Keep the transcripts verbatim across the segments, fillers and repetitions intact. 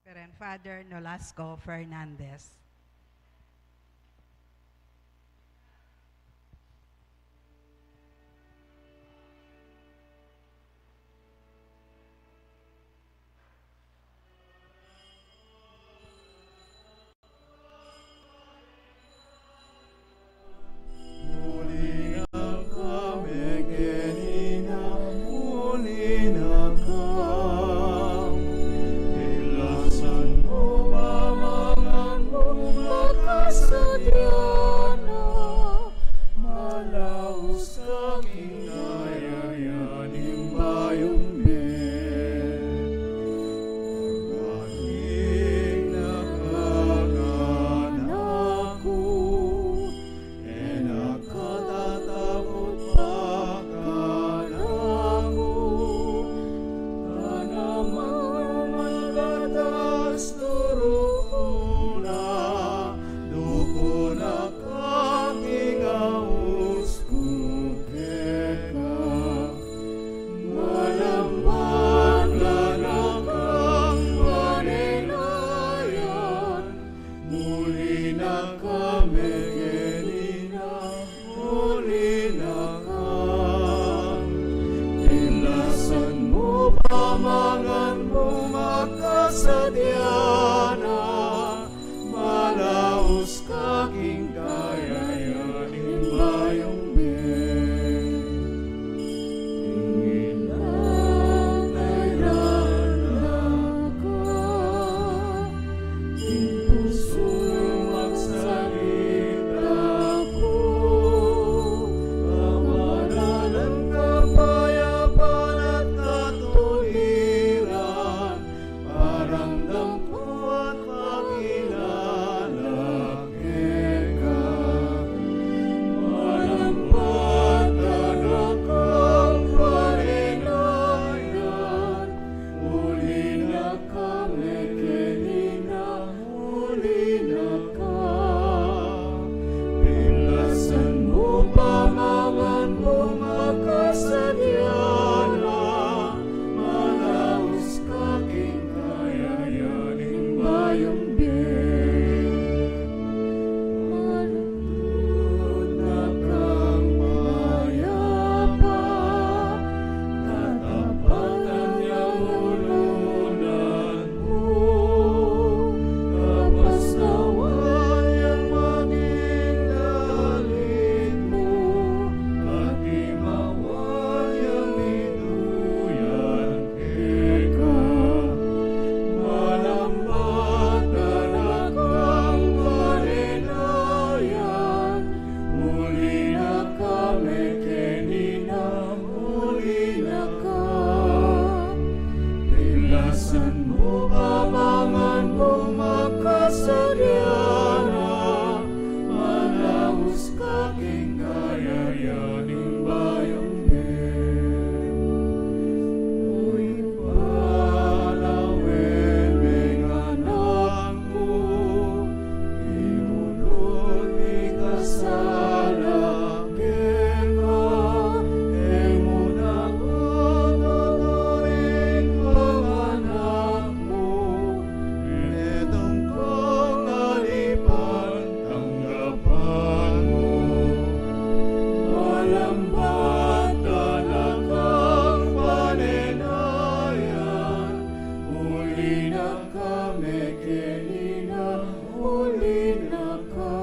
Reverend Father Nolasco Fernandez. Uli na ka, mekeni na, uli na ka. Pilasan mu pa, mangan mu, makasadya na. Malaus ka king kayarian ning bayung bie. Pagdating na kanaku, e na ka tataput pa kanaku. Tanaman mu man katas, turu ku na, duku na ka king aus ku keka. Malambat na kang panenayan, uli na ka, mekeni na, uli na ka. Pilasan mu pa, mangan mu, makasadya na. Malaus ka king kayarian ning bayung bie. Ing inang kairan na ka, king pusu magsalita ku, kabanalan, kapayapan at katuliran. Paramdam ku at pakilala keka. Malambat na kang panenayan, uli na ka, mekeni na, uli na ka. Pilasan mu pa, mangan mu, makasadya na. Malaus ka king kayarian ning bayung bie. Malugud na kang mayapa, katapatan yang ulunan mu. Kapasnawan yang maging dalit mu, katimawan yang mituyan keka. Malambat na kang panenayan, uli na ka, mekeni na, uli na ka. Pilasan mu pa, mangan mu, makasadya na. Malaus ka king kayarian ning bayung bie. Uy, palawen me ing anak mu, imulut mi kasala keka, e mu na ku tuturing pang anak mu, metung kung alipan tanggapan mu. Malambat na kang panenayan, uli na ka, mekeni na, uli na ka.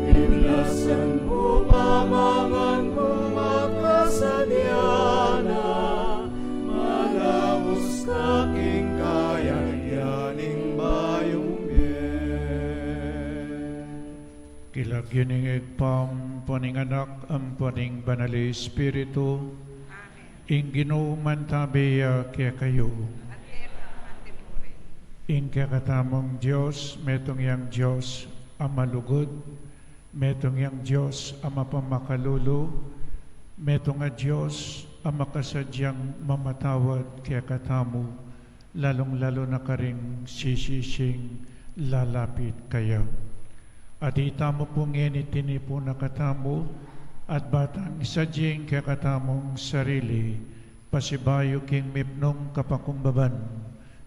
Pilasan mu pa, mangan mu, makasadya na. Malaus ka king kayarian ning bayung bie. King lagyu ning Ibpa, ampo ning Anak, ampo ning Banal a Espiritu. Amen. Ing Ginu mantabe ya kekayu. Ing kekatamung Dios, metung yang Dios a malugud, metung yang Dios a mapamakalulu, metung a Dios a makasadyang mamatawad kekatamu, lalung-lalu na karing sisising lalapit kaya. At itamu pu ngeni tinipun na katamu, at batang sadya ing kekatamung sarili, pasibayu king mipnung kapakumbaban,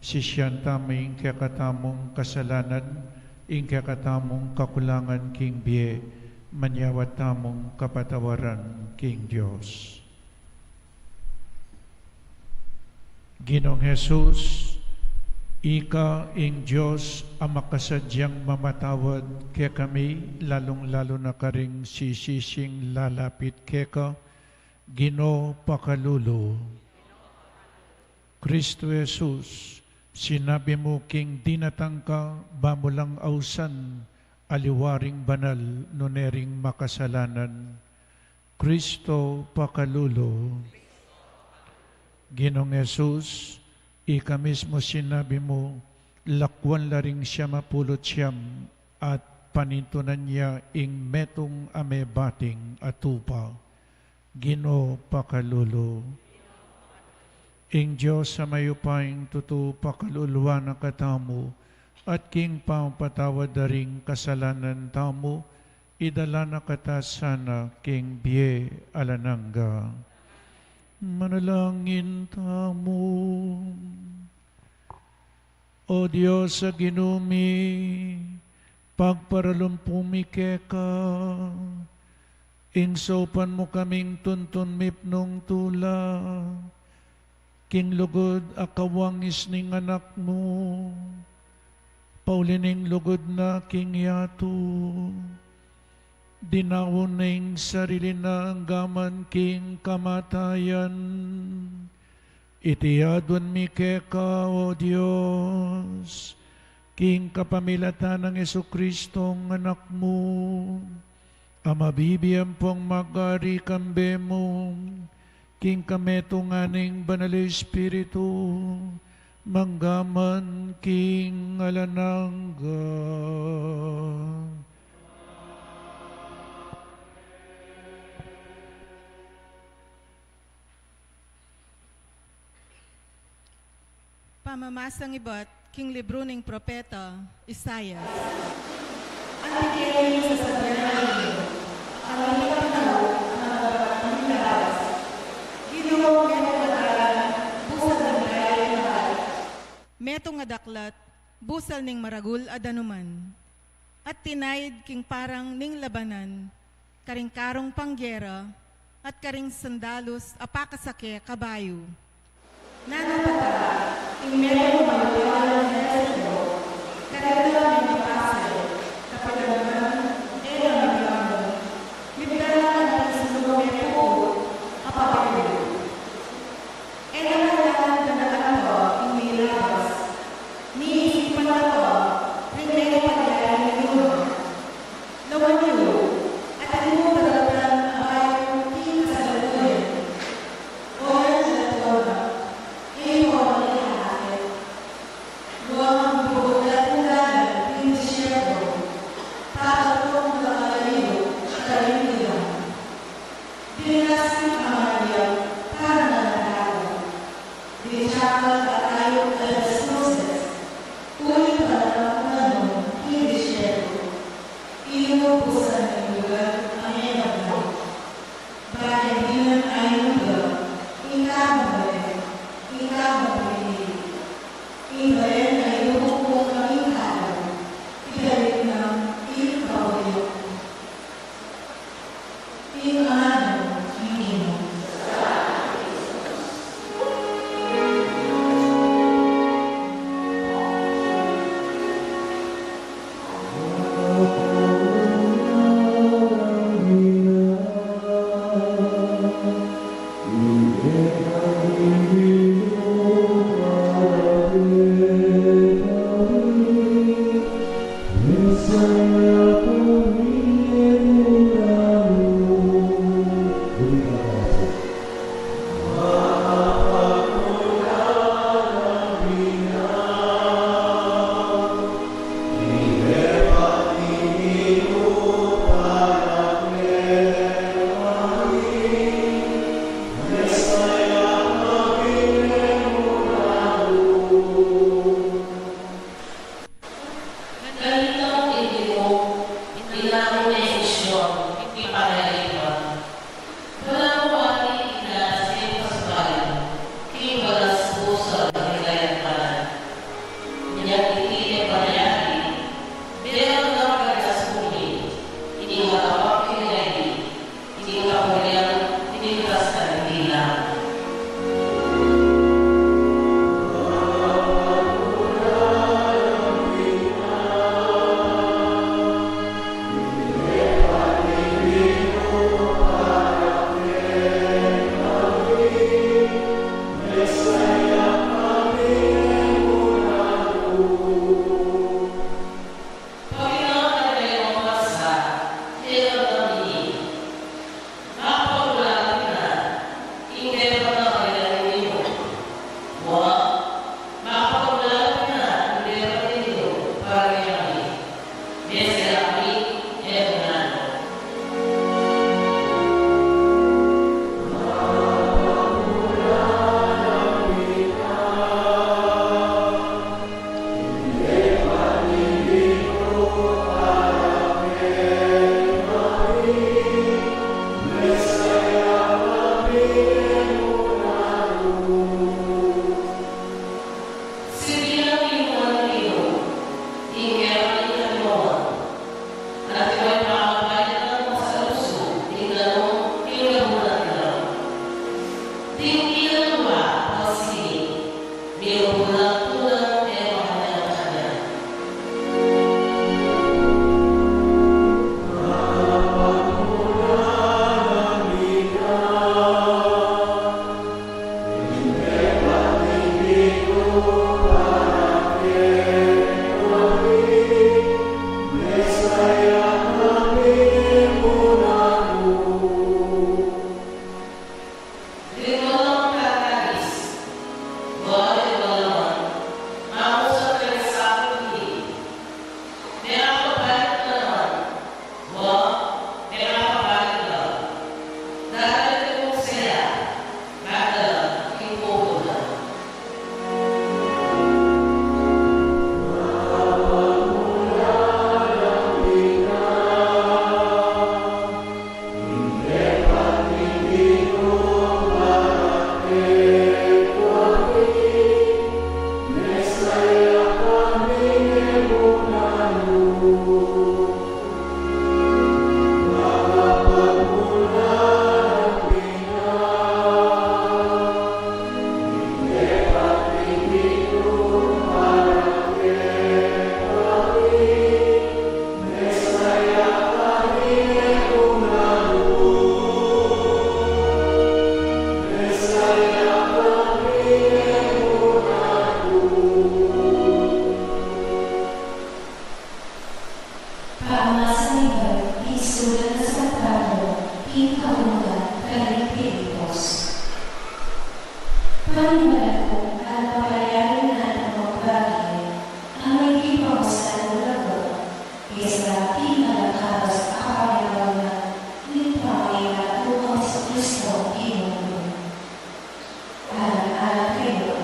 Sisian tamu ing kekatamung kasalanan, ing kekatamung kakulangan king bie, manyawad tamung kapatawaran king Dios. Ginung Jesus, ika ing Dios a makasadyang mamatawad kekami, lalung-lalu na karing sisising lalapit keka, Ginu, pakalulu. Kristu Jesus, sinabi mu king dinatang ka, ba mu lang ausan aliwa ring banal nune ring makasalanan. Kristu, pakalulu. Ginung Jesus, ika mismu sinabi mu, lakwan la ring siam a pulu't siam at panintunan ya ing metung a mebating a tupa. Ginu, pakalulu. Ing Dios a mayupayang tutu pakaluluan na katamu, at king pamapatawad da ring kasalanan tamu, idala na kata sana king bie alang angga. Manalangin tamu. O Dios a Ginu mi, pagparalumpu mi keka, ing saupan mu kaming tuntun mipnung tula, king lugud a kawangis ning Anak mu, pauli ning lugud na king yatu, dinaun ne ing sarili na anggaman king kamatayan. Iti aduan mi keka, O Dios, king kapamilatan nang Jesucristo, Anak mu, a mabibie ampong magari kambe mu, king kametungan ning Banal Espiritu, manggaman king alang angga. Pamamasang ibat king libru ning propeta Isaias. Anti keni ing sasabian ning Ginu, a mipapanaw a mababa king labas, Ginu, metung a dalan, busal ning dalan. Metung a daklat, busal ning maragul a danuman. At tinaid king parang ning labanan, karing karung panggera, at karing sandalus a pakasake kabayu. Nanu pa ta, ing metung a mayupaya ning ehersito, kareta mipapasay, kapilanman, e na mipanu, mipdalan anting sulu mepuput, a papelu. E na kailangan danaan pa ing milabas, ni isipan na pa ring e palyari ning luma. Lawan yu, atin mu daraptan a bayu king kasalukuyan. O Jehovah, ing pamamagitan, luangan mu ing dalan king disyerto, patatung mu la kalayu a karindilan. Dinasi a Maria, para na tamu. Dichaka a tayu a las luces, uli pa la kanu king disyerto, inubusan ning lugar a metung. Bale dinan a inda ing kamung balen, ing kamung pinili, ing balen a inubuk mu king kayu, idalip na ing kabulian. Ing Anu ning Ginu. Ganitang ing Ginu, ing Ginu ning Sion, ing panayapan. Balamu atin ing daras ning pasupayan, king balas pusal ning kayatmanan. Pamasan king sulat nang San Pablo king kabungan karing Filipos. Panibalu ku, ala palayarin na ning magbage, a miging pamusan laga, kesa king ala kabas a panibalu na ning pamangilatu kang Jesucristo king mundu. Alang-alang kekayu,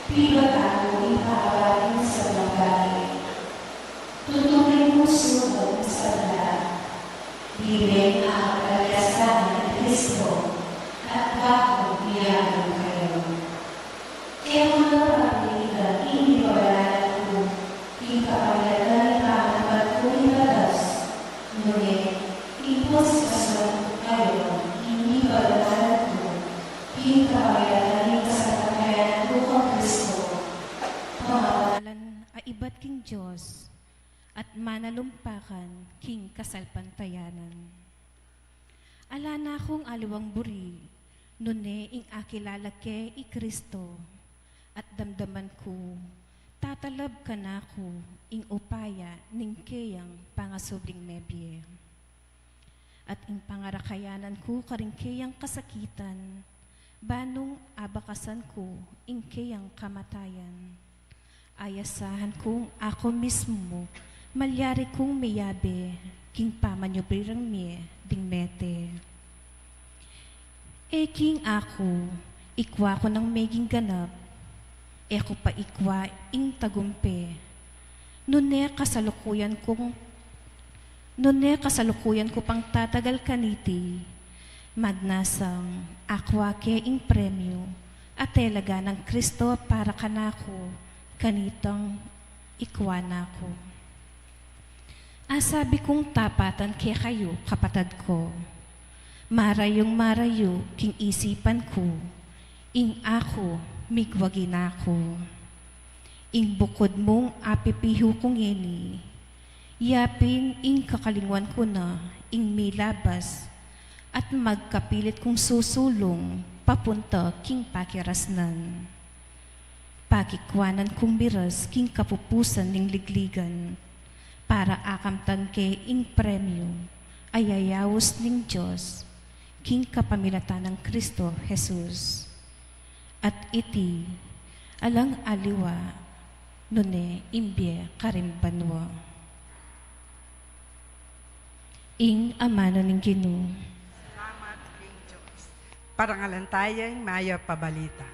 pibatan ku ing pamagbaling sa magbage. Tuturing kung sulat sa dila. Bibing akang kaliasan ni Kristo, at bakong miyabi kayu. E ku na papilitan ing pabalanan ku, king kapamilatan ning pamagbaling ku king batas, nune, ing posesyon ku kayu, ing pabalanan ku, king kapamilatan ning kasalpantayanan ku kang Kristo. Pamagbaling a ibat king Dios, at manalumpakan king kasalpantayanan. Ala na kung aliwang buri, nune ing akilala ke i Kristo, at damdaman ku, tatalab kanaku ing upaya ning keyang pangasubling mebie. At ing pangarakayanan ku karing keyang kasakitan, banung abakasan ku ing keyang kamatayan. Ayasahan kung aku mismu, malyari kung miyabe, king pamanyubli rang mie ding mete. E king aku, ikwa ku nang meging ganap, e ku pa ikwa ing tagumpe. Nune kasalukuyan kung, nune kasalukuyan ku pang tatagal kaniti, magnasang akwa ke ing premyu, a talaga nang Kristo para kanaku, kanitang ikwa na ku. Asabi kung tapatan kekayu, kapatad ku, marayung marayu king isipan ku, ing aku migwagi na ku. Ing bukud mung apipihu ku ngeni, yapin ing kakalingwan ku na ing milabas, at magkapilit kung susulung papunta king pakirasnan. Pakikwanan kung miras king kapupusan ning ligligan, para akamtan ke ing premyu a yayaus ning Dios king kapamilatan nang Kristo Jesus. At iti, alang aliwa, nune ing bie karing banua. Ing amanu ning Ginu. Salamat king Dios. Parangalan taya ing mayap a balita.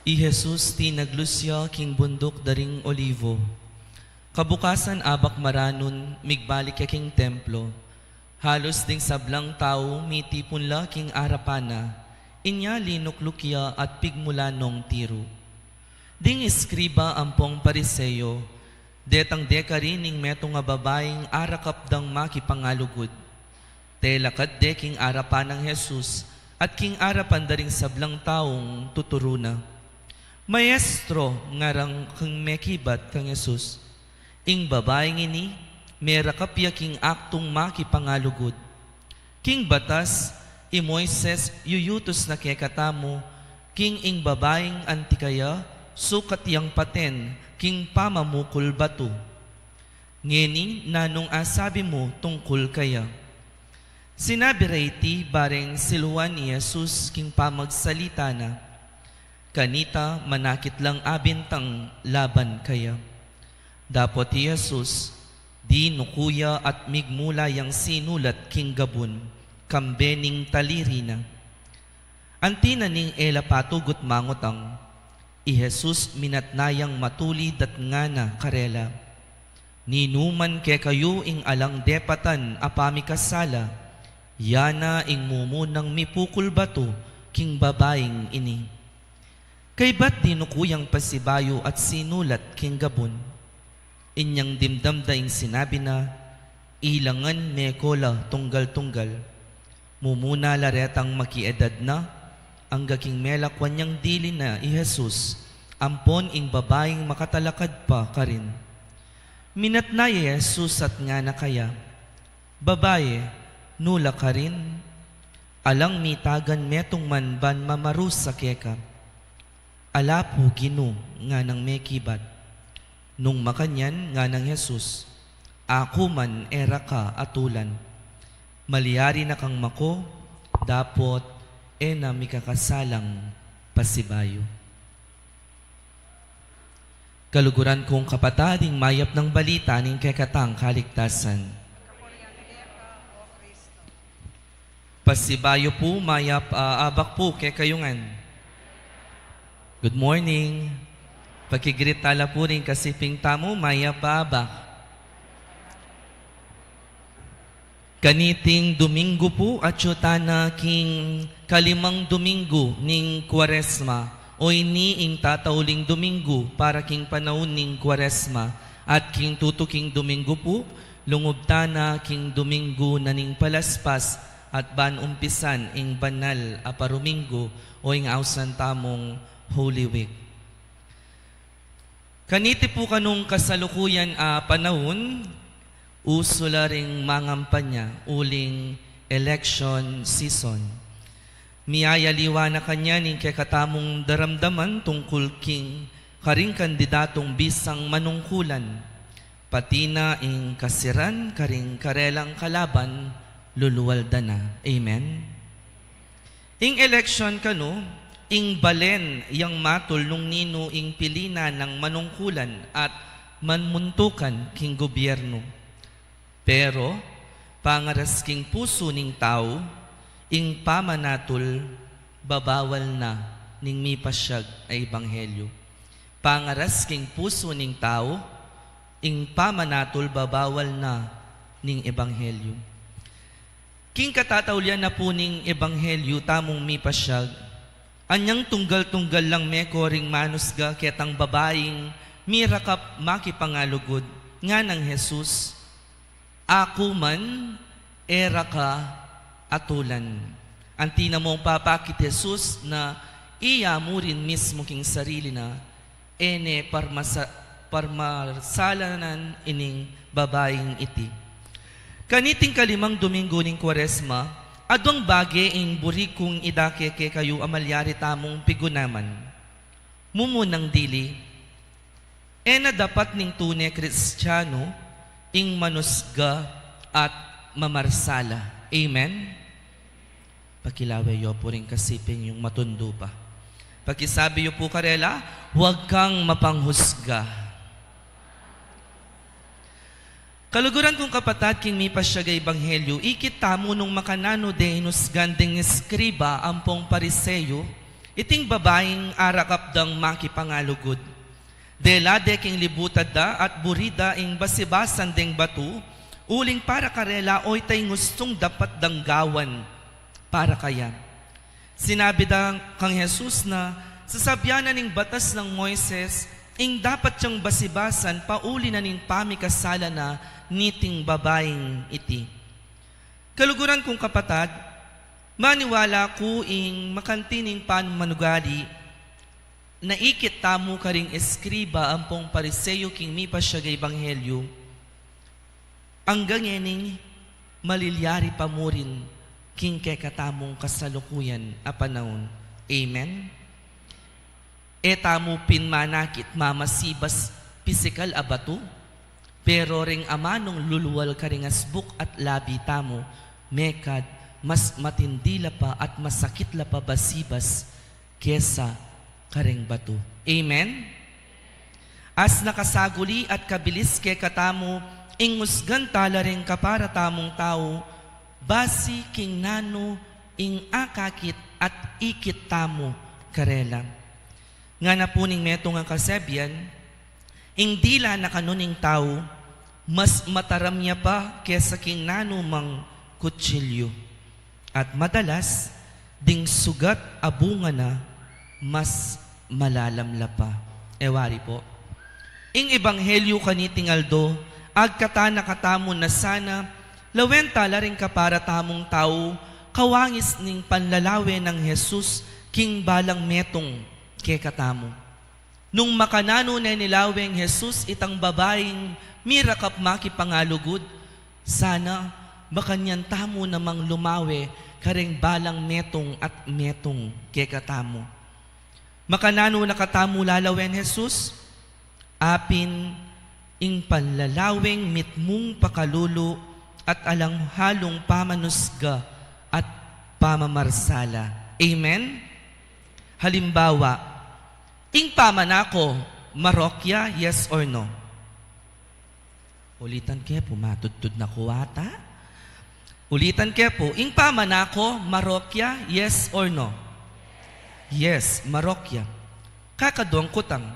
I Jesus tinaglus ya king bunduk da ring Olivo. Kabukasan abak maranun, migbalik ya king templo. Halus ding sablang tau mitipun la king arapan na, inya linukluk ya at pigmulan nong tiru. Ding eskriba ampong Pariseo, detang de karin ing metung a babaing arakap dang makipangalugud. Telakad de king arapan nang Jesus at king arapan da ring sablang taung tuturu na. "Maestro," ngarang king mekibat kang Jesus, "ing babaing ini, merakap ya king aktung makipangalugud. King batas, i Moises yuyutus na kekatamu, king ing babaing anti kaya, sukat yang paten king pamamukul batu. Ngeni, nanung asabi mu tungkul kaya?" Sinabi ra iti bareng siluan i Jesus king pamagsalita na. Kanita, manakit lang abintang laban kaya. Dapot i Jesus, dinuku ya at migmula yang sinulat king gabun, kambe ning taliri na. Anti na ning e la patugut mangutang, i Jesus minatna yang matulid at ngana karela, "Ninuman kekayu ing alang depatan a pamikasala, ya na ing mumunang mipukul batu king babaing ini." Kaybat dinuku yang pasibayu at sinulat king gabun. Inyang dimdam da ing sinabi na, ilangan meko la tunggal-tunggal. Mumuna la retang makiedad na, angga king melakwan yang dili na i Jesus, ampon ing babaing makatalakad pa karin. Minatna ya i Jesus at ngana kaya, "Babai, nu la karin? Alang mitagan metung man ban mamarusa keka?" "Ala pu, Ginu," nganang mekibat. Nung makanyan, nganang Jesus, "Aku man e ra ka atulan. Malyari na kang mako, dapot e na mikakasalang pasibayu." Kaluguran kung kapatad, ing mayap nang balita ning kekatang kaligtasan. Pasibayu pu, mayap a abak pu kekayu ngan. Good morning. Paki-greet tala pu ring kasiping tamu, mayap a abak. Kaniting Domingo pu, atyu tana king kalimang Domingo ning Kuaresma, o ini ing tatauling Domingo para king panaun ning Kuaresma, at king tutuking Domingo pu, lungub tana king Domingo na ning Palaspas, at ban umpisan ing banal a parumingo, o ing ausan tamung Holy Week. Kaniti pu kanung kasalukuyan a panaun, usu la ring mangampanya uling election season. Miyayaliwa na kanyan ing kekatamung daramdaman tungkul king karing kandidatung bisang manungkulan, pati na ing kasiran karing karelang kalaban, lulual da na. Amen? Ing election kanu, ing balen yang matul nung ninu ing pili na nang manungkulan at mamuntukan king gobyernu. Pero, pangaras king pusu ning tau, ing pamanatul babawal na ning mipasyag a ebanghelyu. Pangaras king pusu ning tau, ing pamanatul babawal na ning ebanghelyu. King katataulian na pu ning ebanghelyu tamung mipasyag, anyang tunggal-tunggal lang meko ring manusga ketang babaing mirakap makipangalugud, nganang Jesus, "Aku man, e ra ka atulan." Anti na mung papakit Jesus na iya mu rin mismu king sarili na, e ne parmasa-, parmasalanan ining babaing iti. Kaniting kalimang Domingo ning Kuaresma, adwang bage ing buri kung idake kekayu a malyari tamung pigunaman. Mumunang dili, e na dapat ning tune Kristianu ing manusga at mamarsala. Amen? Pakilawe yu pu ring kasiping yung matundu pa. Pakisabi yu pu karela, "Huwag kang mapanghusga." Kaluguran kung kapatad, king mipasyag a ebanghelyu, ikit tamu nung makananu de inusgan ding eskriba ampong Pariseo, Iting babaing arakap dang makipangalugud, dela de king libutan da at buri da ing basibasan deng batu, uling para karela oyta ing ustung dapat dang gawan para kaya. Sinabi da kang Jesus na sasabian na ning batas nang Moises ing dapat yang basibasan pauli na ning pamikasala na niting babaing iti. Kaluguran kung kapatad, maniwala ku ing makanti ning panumanugali na ikit tamu karing eskriba ampong Pariseo king mipasiag a ebanghelyo, angga ngening malilyari pa murin king kekatamung kasalukuyan a panaun. Amen? E tamu pin manakit mamasibas pisikal a batu, pero ring amanung lulual karing asbuk at labi tamu, mekad mas matindi la pa at masakit la pa basibas kesa karing batu. Amen? As nakasaguli at kabilis kekatamu ing usgan tala ring kapara tamung tau, basi king nanu ing akakit at ikit tamu karela. Ngana pu ning metung a kasebian, ing dila na kanu ning tau, mas mataram ya pa kesa king nanumang kutsilyu. At madalas, ding sugat a bunga na mas malalam la pa. E wari pu. Ing ebanghelyo kaniting aldo, agkatan na katamu na sana lawen tala ring kapara tamung tau, kawangis ning panlalawe nang Jesus king balang metung kekatamu. Nung makananu ne ni laweng Jesus itang babaing mirakap makipangalugud, sana makanyan tamu namang lumawe karing balang metung at metung kekatamu. Makananu na katamu lalawen Jesus? Apin ing panlalaweng mitmung pakalulu at alang halung pamanusga at pamamarsala. Amen? Halimbawa, ing pamanako, marok ya, yes or no? Ulitan ke pu, matudtud na ku ata. Ulitan ke pu, ing pamanako, marok ya, yes or no? Yes, marok ya. Kakaduang kutang,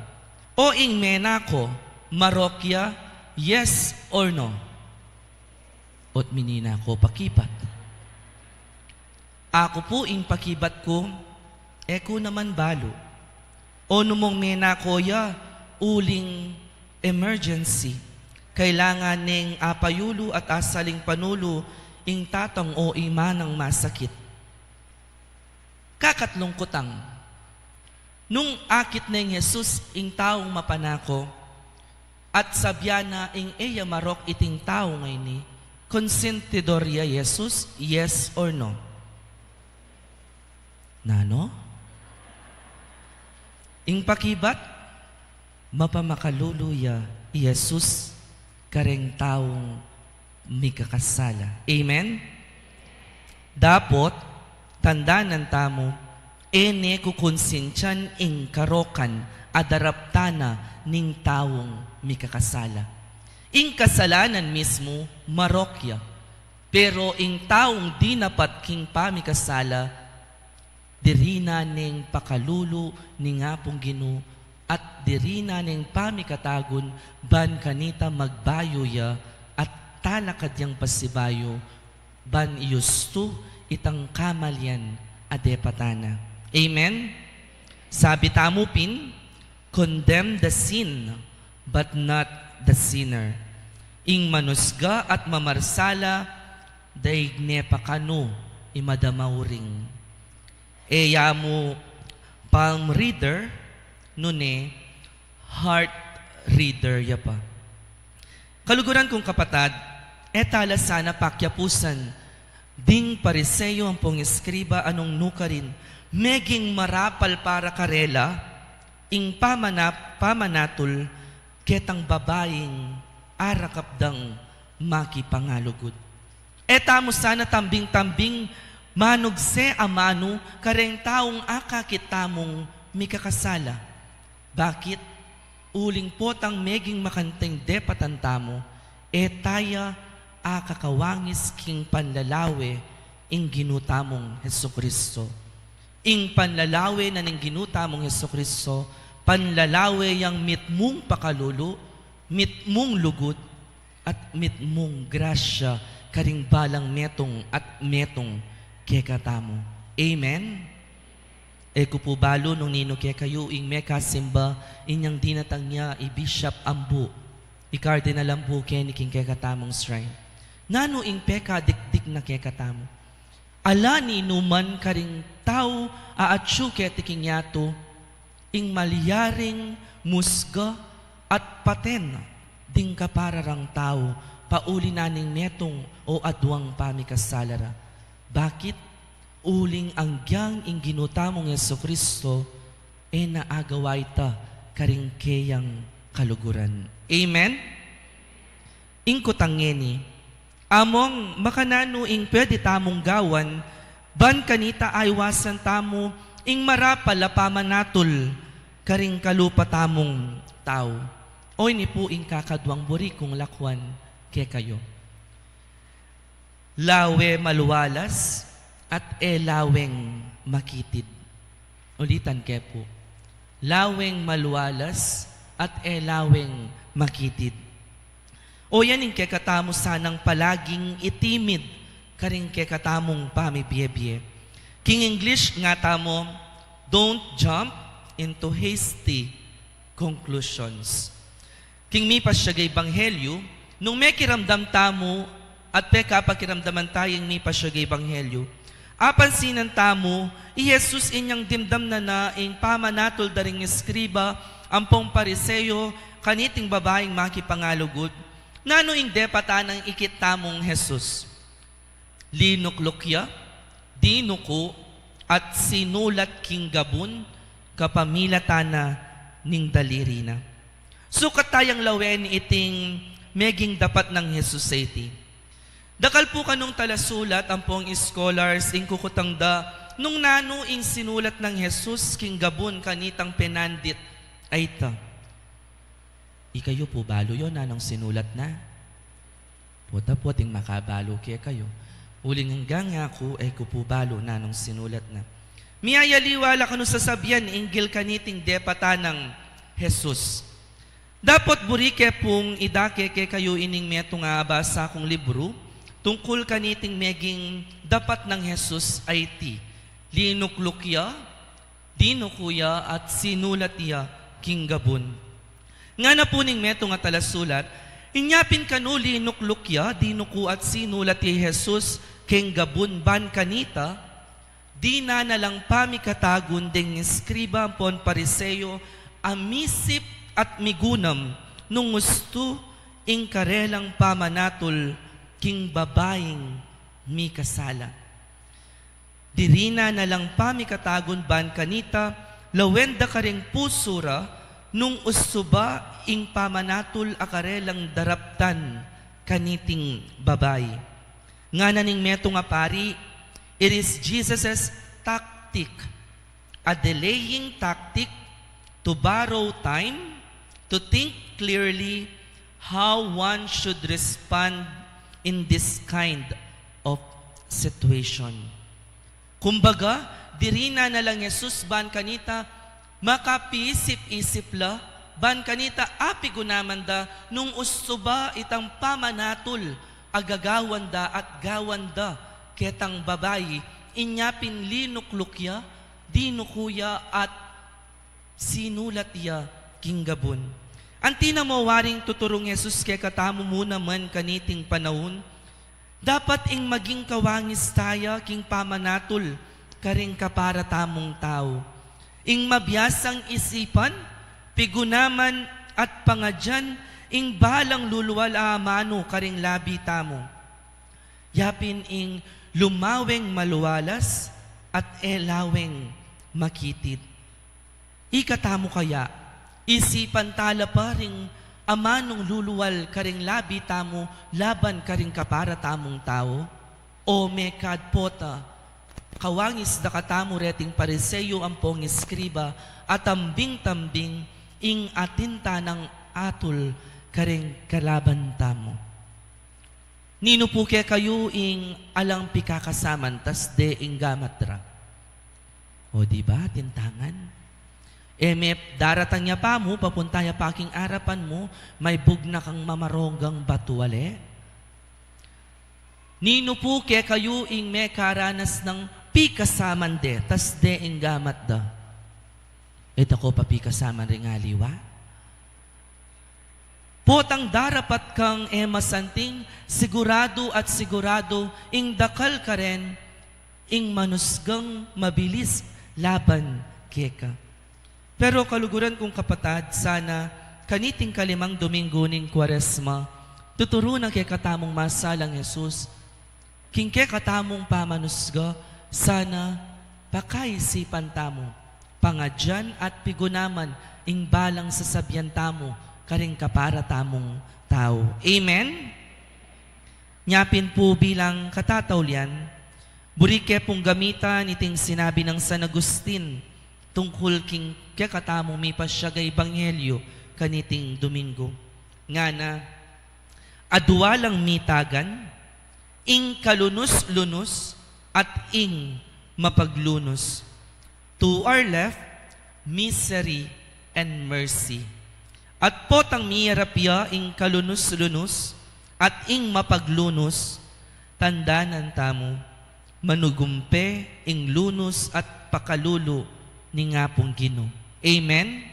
o ing menako, marok ya, yes or no? Ot minina ko pakibat. Aku pu ing pakibat ku, e ku naman balu. O numong menako ya, uling emergency, kailangan neng apayulu at asaling panulu ing tatang o ing manang masakit. Kakatlung kutang, nung akit neng Jesus ing taung mapanako, at sabian na ing e ya marok iting tau ngeni, konsentidor ya Jesus, yes or no? Nanu? Ing pakibat, mapamakalulu ya i Jesus kareng taung mikakasala. Amen? Dapot, tandanan tamu, e ne kukonsintian ing karokan a daraptan na ning taung mikakasala. Ing kasalanan mismu, marok ya. Pero ing taung dinapat king pamikasala, diri na neng pakalulu ning Apung Ginu, at diri na neng pamikatagun ban kanita magbayu ya at talakad yang pasibayu, ban iyustu itang kamalian a depatan na. Amen? Sabi tamu pin, condemn the sin, but not the sinner. Ing manusga at mamarsala, daig ne pa kanu i madamauring. E ya mu palm reader, nune heart reader ya pa. Kaluguran kung kapatad, e tala sana pakyapusan ding Pariseo ampong eskriba a nung nukarin, meging marapal para karela ing pamana-, pamanatul ketang babaing arakap dang makipangalugud. E tamu sana tambing-tambing manugse amanu kareng taung akakit tamung mikakasala. Bakit? Uling potang meging makanting depatan tamu, e taya akakawangis king panlalawe ing Ginu tamung Jesucristo. Ing panlalawe na ning Ginu tamung Jesucristo, panlalawe yang mitmung pakalulu, mitmung lugud, at mitmung grasya karing balang metung at metung kekatamu. Amen? E ku pu balu nung ninu kekayu ing mekasimba inyang dinatang ya i Bishop ambu, i Cardinal ambu keni king kekatamung shrine. Nanu ing pekadikdik na kekatamu? Ala ninuman karing tau a atyu keti king yatu, ing malyaring musga at paten ding kapara rang tau, pauli na ning metung o aduang pamikasala ra. Bakit? Uling anggyang ing Ginu tamung Jesucristo, e na agawa ita karing keyang kaluguran. Amen? Ing kutang ngeni, among makananu ing pwede tamung gawan, ban kanita aiwasan tamu ing marapal a pamanatul karing kalupa tamung tau. O ini pu ing kakaduang buri kung lakwan kekayu. Lawe malualas at e laweng makitid. Ulitan ke pu. Laweng malualas at e laweng makitid. O yan ing kekatamu sanang palaging itimid karing kekatamung pamibie-bie. King English ngatamu, "Don't jump into hasty conclusions." King mipasiag a ebanghelyu, nung mekiramdam tamu at pekapakiramdaman taya ing mipasiag a ebanghelyu, apansinan tamu, i Jesus inyang dimdam na na ing pamanatul da ring eskriba ampong Pariseo kaniting babaing makipangalugud. Nanu ing depatan nang ikit tamung Jesus? Linukluk ya, dinuku, at sinulat king gabun kapamilatan na ning daliri na. Sukat tayang lawen iting meging dapat nang Jesus a iti. Dakal pu kanung talasulat ampong scholars ing kukutang da nung nanu ing sinulat nang Jesus king gabun kanitang penandit a ita. Ikayu pu balu yu nanung sinulat na? Pota pu ating makabalu kekayu. Uling anggang aku, e ku pu balu nanung sinulat na. Miyayaliwa la kanu sasabian inggil kaniting depatan nang Jesus. Dapot buri ke pung idake kekayu ining metung a abasa kung libru, tungkul kaniting meging dapat nang Jesus a iti. Linukluk ya, dinuku ya at sinulat ya king gabun. Ngana pu ning metung a talasulat, inya pin kanu linukluk ya, dinuku at sinulat ya i Jesus king gabun ban kanita, dinan na lang pamikatagun ding eskriba ampon Pariseo a misip at migunam nung ustu ing karelang pamanatul king babaing mikasala. Dirinan na lang pamikatagun ban kanita, lawen da karing pusu ra, nung ustu ba ing pamanatul a karelang daraptan kaniting babai. Ngana ning metung a pari, it is Jesus's tactic, a delaying tactic to borrow time to think clearly how one should respond in this kind of situation. Kumbaga, dirinan na lang Jesus ban kanita, makapiisip-isip la, ban kanita apigunaman da nung ustu ba itang pamanatul a gagawan da at gawan da ketang babai, inya pin linukluk ya, dinuku ya at sinulat ya king gabun. Anti na mo waring tuturung Jesus kekatamu mu naman kaniting panaun, dapat ing maging kawangis taya king pamanatul karing kapara tamung tau. Ing mabiasang isipan, pigunaman at pangadyan ing balang lulual a amanu karing labi tamu. Yapin ing lumaweng malualas at e laweng makitid. Ikatamu kaya, isipan tala pa ring amanung lulual karing labi tamu laban karing kapara tamung tau? O mekad pota, kawangis da katamu reting Pariseo ampong eskriba, at tambing-tambing ing atin tanang atul karing kalaban tamu. Ninu pu kekayu ing alang pikakasaman tas de ing gamat ra? O, di ba? Atin tangan. E me daratang ya pa mu, papunta ya pa king arapan mu, maibug na kang mamaronggang batu, ale? Ninu pu kekayu ing mekaranas nang pikasaman de, tas de ing gamat da? E da ko pa pikasaman ring aliwa? Potang darapat kang e masanting, siguradu at siguradu ing dakal karen ing manusgang mabilis laban keka. Pero kaluguran kung kapatad, sana kaniting kalimang Domingo ning Kuaresma, tuturu na kekatamung masalang Jesus, king kekatamung pamanusga, sana pakaisipan tamu, pangadyan at pigunaman ing balang sasabian tamu karing kapara tamung tau. Amen? Nya pin pu bilang katataulian, buri ke pung gamitan iting sinabi nang San Agustin tungkul king kekatamung mipasyag a ebanghelyo kaniting Domingo. Ngana, adua lang mitagan, ing kalunus-lunus at ing mapaglunus. To our left, misery and mercy. At potang miyarap ya ing kalunus-lunus at ing mapaglunus, tandanan tamu, manugumpe ing lunus at pakalulu ning Apung Ginu. Amen?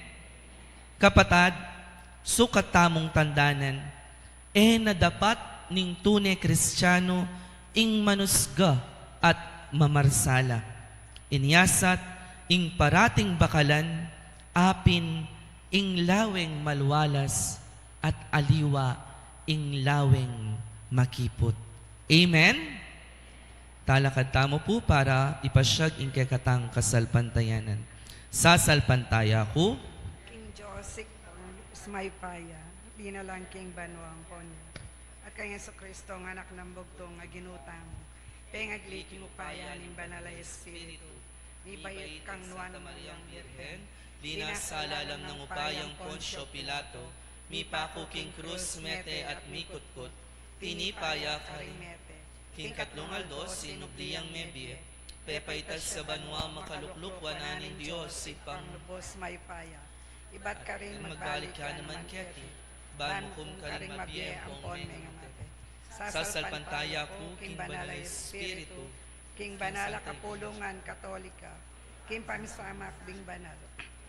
Kapatad, sukat tamung tandanan, e na dapat ning tune Kristiano ing manusga at mamarsala. Inyasat ing parating bakalan, apin ing laweng malualas at aliwa ing laweng makiput. Amen? Talakad tamu pu para ipasyag ing kekatang kasalpantayanan. Sasalpantaya ku king Dios, Ibpang lubus mayupaya, linalang king banua ampon yu, at kang Jesucristo, anak nang bugtung a Ginu tamu, pengagli king upaya ning Banal a Espiritu, mibait kang Nuan a Mariang Birhen, linasa lalam nang upayang Poncio Pilato, mipaku king krus, mete at mikutkut, tinipa ya karing mete, king katlung aldo sinubli yang mebie, pepaitas ya banua, makalukluk wanan ning Dios Ibpang lubus mayupaya, ibat karin magbalik ya naman keti, ban mukum karing mabie ampon mengamate. Sasalpantaya ku king Banal a Espiritu, king banal a kapulungan Katolika, king pamisamak ding banal,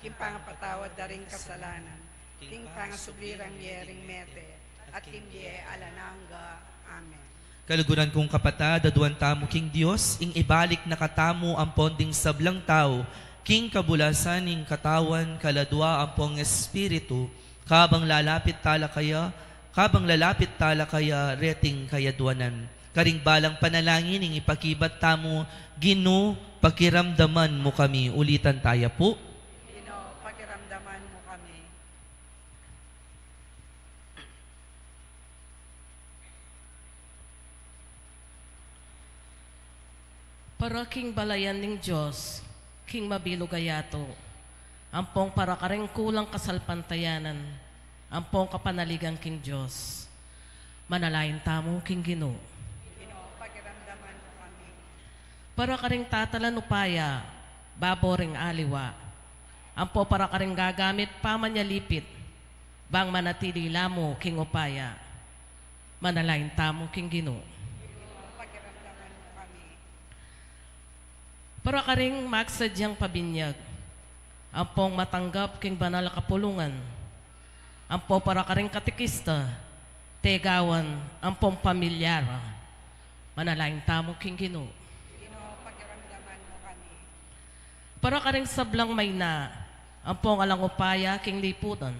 king pangapatawad da ring kasalanan, king pangasubli rang mie ring mete, at king bie alang angga. Amen. Kaluguran kung kapatad, aduan tamu king Dios, ing ibalik na katamu ampon ding sablang tau king kabulasan ning Katawan, Kaladua ampong Espiritu, kabang lalapit tala kaya, kabang lalapit tala kaya reting kayaduanan. Karing balang panalangin ing ipakibat tamu, Ginu, pakiramdaman mu kami. Ulitan taya pu. Ginu, pakiramdaman mu kami. Para king balayan ning Dios, king mabilug a yatu, ampong para karing kulang kasalpantayanan, ampong kapanaligan king Dios, manalangin tamu king Ginu. Ginu, pakiramdaman mu kami. Para karing tatalan upaya babo ring aliwa, ampo para karing gagamit pamanyalipit, bang manatili la mu king upaya. Manalangin tamu king Ginu. Para karing magsadyang pabinyag, ampong matanggap king banal a kapulungan, ampo para karing katekista, tegawan, ampong pamilya ra. Manalangin tamu king Ginu. Ginu, pakiramdaman mu kami. Para karing sablang maina, ampong alang upaya king liputan,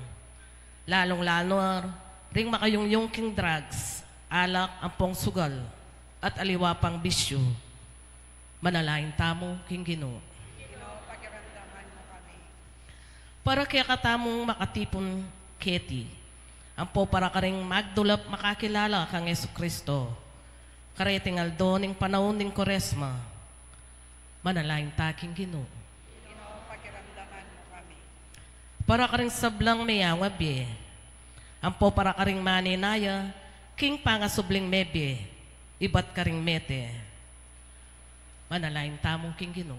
lalung-lalu ring makayungyung king drugs, alak, ampong sugal, at aliwa pang bisyu. Manalangin tamu king Ginu. Ginu, pakiramdaman mu kami. Para kekatamung makatipun keti, ampo para karing magdulap makakilala kang Jesucristo, kareting aldo ning panaun ning Kuaresma, manalangin ta king Ginu. Ginu, pakiramdaman mu kami. Para karing sablang meyawa bie, ampo para karing manenaya king pangasubling mebie, ibat karing mete. Manalangin tamu king Ginu.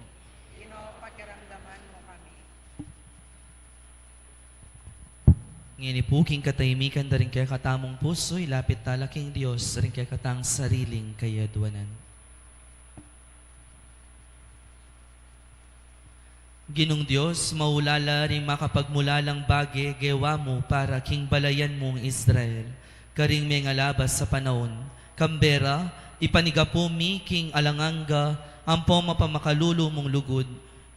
Ginu, pakiramdaman Ngeni pu, king katahimikan da ring kekatamung pusu, ilapit tala king Dios ring kekatang sariling kayadwanan. Ginung Dios, maulala ring makapagmulalang bage gewa mu para king balayan mung Israel, karing mengalabas a panaun, kambe ra, ipanigapu mi king alang angga ampong mapamakalulu mung lugud,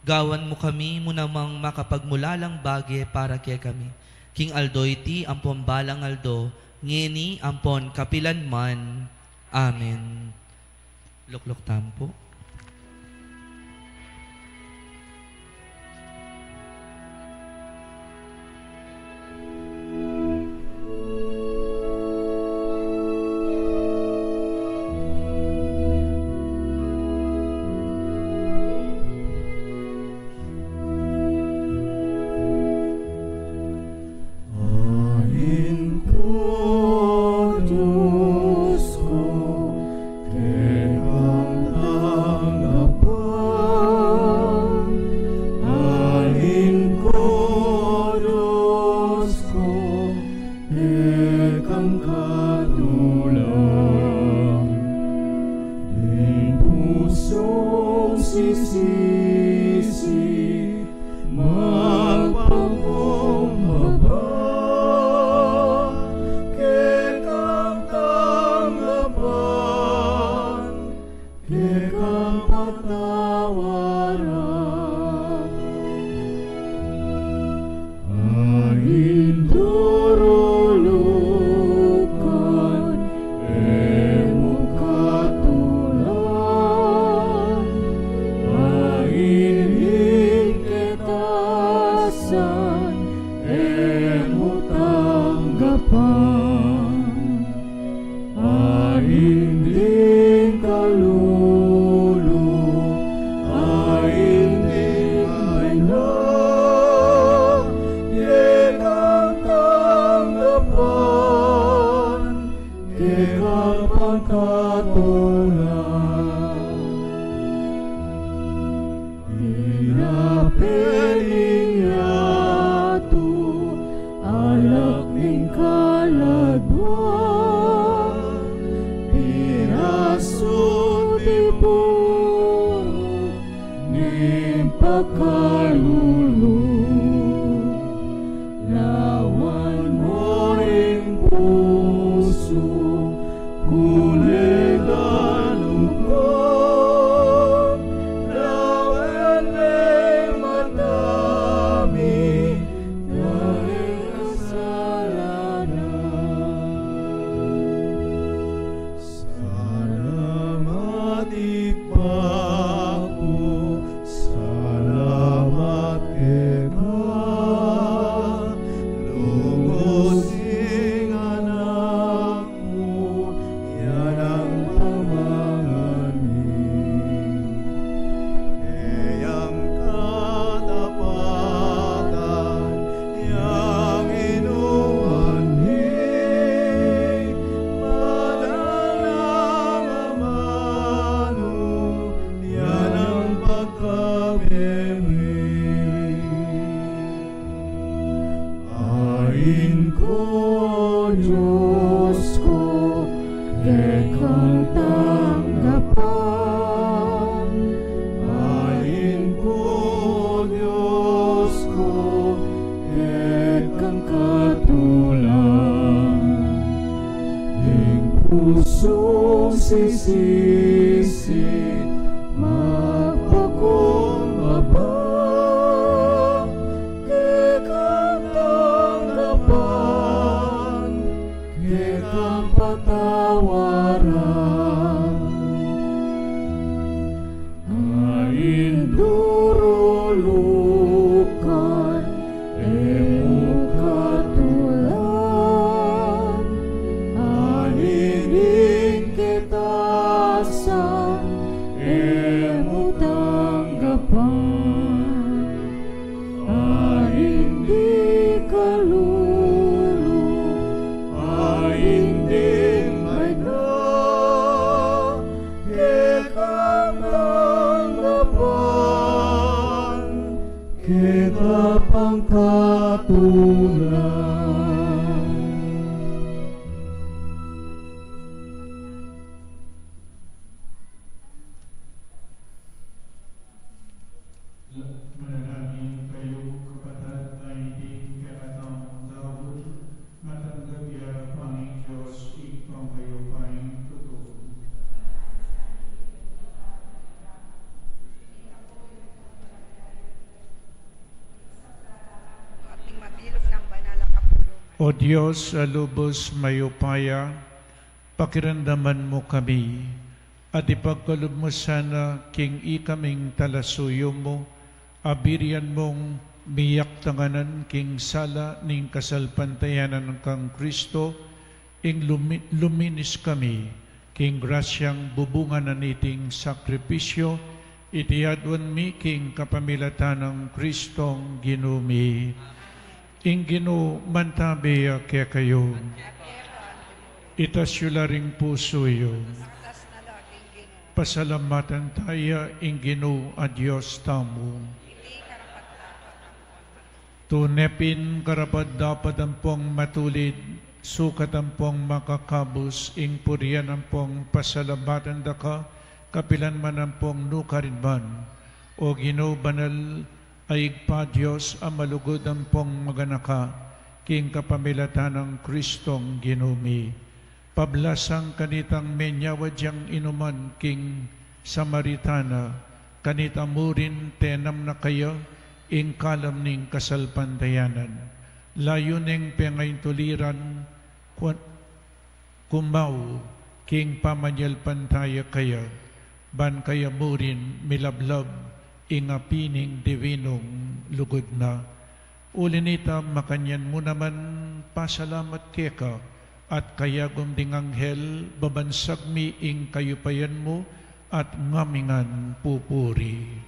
gawan mu kami mu namang makapagmulalang bage para kekami, king aldo iti ampong balang aldo, ngeni ampong kapilan man. Amen. Lukluk tamu pu. Ain ko, Dios ko, kekang tanggapan. Ain ko, Dios ko, kekang katulan. Ding pusung sisisi, magpakumbaba, kekang tanggapan, kekang patawaran. Ain durulukan, e mu katulan. Ain ing ketasan, e mu tanggapan. Ain ding kalulu, ain ding baina, kekang tanggapan, kekang pangkatulan. Pira pin ing yatu, alak ning kaladwa, pira sutipu ning pakalulu. Lawan mo ing pusu, kulegan lungkot, lawen me ing mata mi, ding kasalanan. Salamat, Ibpa ku, salamat keka, lugud ing anak mu, ya ing pamangan mi. Keyang katapatan yang inuman mi, padalnang amanu, ya ing pagkabe mi. Ain ko, Dios ko, kekang tanggapan. Ain ko, Dios ko, kekang katulan. Ding pusung sisisi, magpakumbaba, kekang tanggapan, kekang patawaran. Ain durulukan, e mu katulan. Ain ing ketasan, e mu tanggapan. Ain ding kalulu, ain ding baina, kekang tanggapan, keka pangkatulan. O Dios a lubos mayupaya, pakiramdaman mu kami, at ipagkalub mu sana king ikaming talasuyu mu, a birian mung miyaktanganan king sala ning kasalpantayanan kang Kristo, ing lumi-, luminis kami king grasyang bubungan na niting sakripisyu, iti aduan mi king kapamilatan nang Kristong Ginu mi. Ing Ginu mantabi ya kekayu. Itas yu la ring pusu yu. Pasalamatan taya ing Ginu a Dios tamu. Tune pin karapat-dapat ampong matulid, sukat ampong makakabus ing purian ampong pasalamatan da ka, kapilan man ampong nukarin man. O Ginu, banal a Ibpa, Dios a malugud ampong maganaka, king kapamilatan nang Kristong Ginu mi. Pablasang kanitang menyawad yang inuman king Samaritana, kanita mu rin tenam na kaya ing kalam ning kasalpantayanan. Layu neng pengaintuliran, ku-, kumau king pamanyalpantaya kaya, ban kaya mu rin milablab ing api ning diwinung lugud na. Uli nita, makanyan mu naman pasalamat keka, at kayagum ding anghel, babansag mi ing kayupayan mu, at ngamingan pupuri.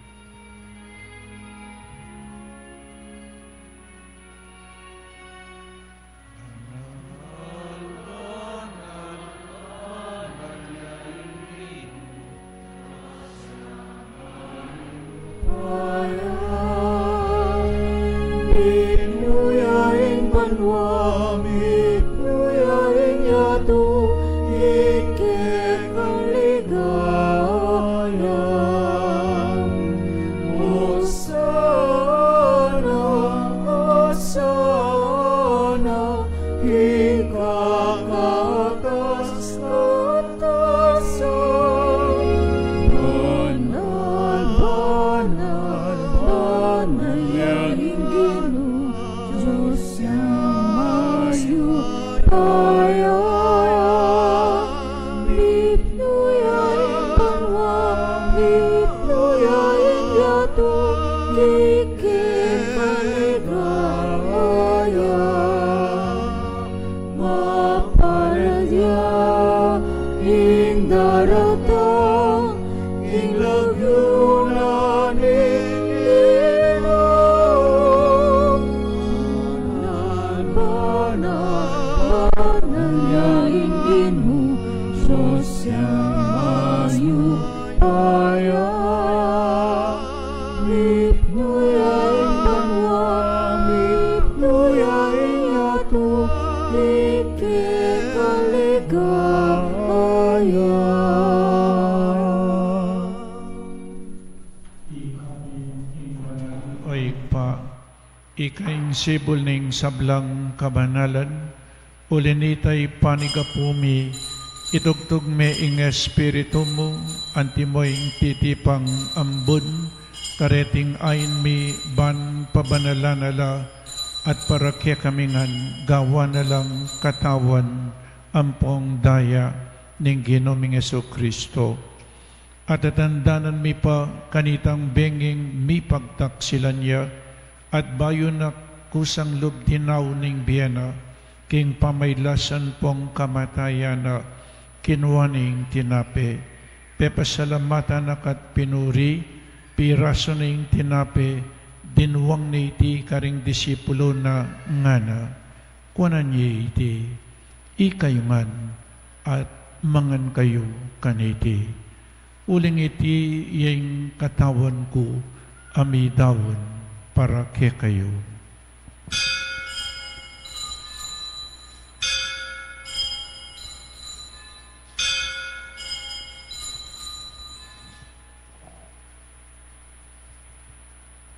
Mipnu ya ing banua, mipnu ya ing yatu, king kekang ligaya. Hosana, Hosana, king kakatas-katas Banal, banal, banal ya ing Ginu, Dios yang mayupaya. Mipnu ya ing banua, mipnu ya ing yatu, king kekang ligaya. Mapalad ya ing daratang king lagyu na ning Ginu. Banal, banal, banal ya ing Ginu, Dios yang mayupaya. Mipnu ya ing banua, mipnu ya ing yatu, king kekang ligaya. O Ibpa, ika ing sibul ning sablang kabanalan, uli nita ipanyawad mi, itugtug me ing Espiritu mu, antimo ing titipang ambun, kareting ain mi ban pabanalan na la, at para kekami ngan gawan na lang katawan ampong daya ning Ginu ming Jesucristo. At tatandanan mi pa kanitang benging mipagtaksilan ya, at bayu na kusang lub dinaun ning bie na, king pamailasan pong kamatayan na, kinua ne ing tinape, pepasalamatan na ka't pinuri, pirasu ne ing tinape, dinwang ne iti karing disipulu na, ngana: Kuanan ye iti, ikayu ngan, at mangan kayu kaniti. Uling iti ya ing katawan ku a midaun para kekayu.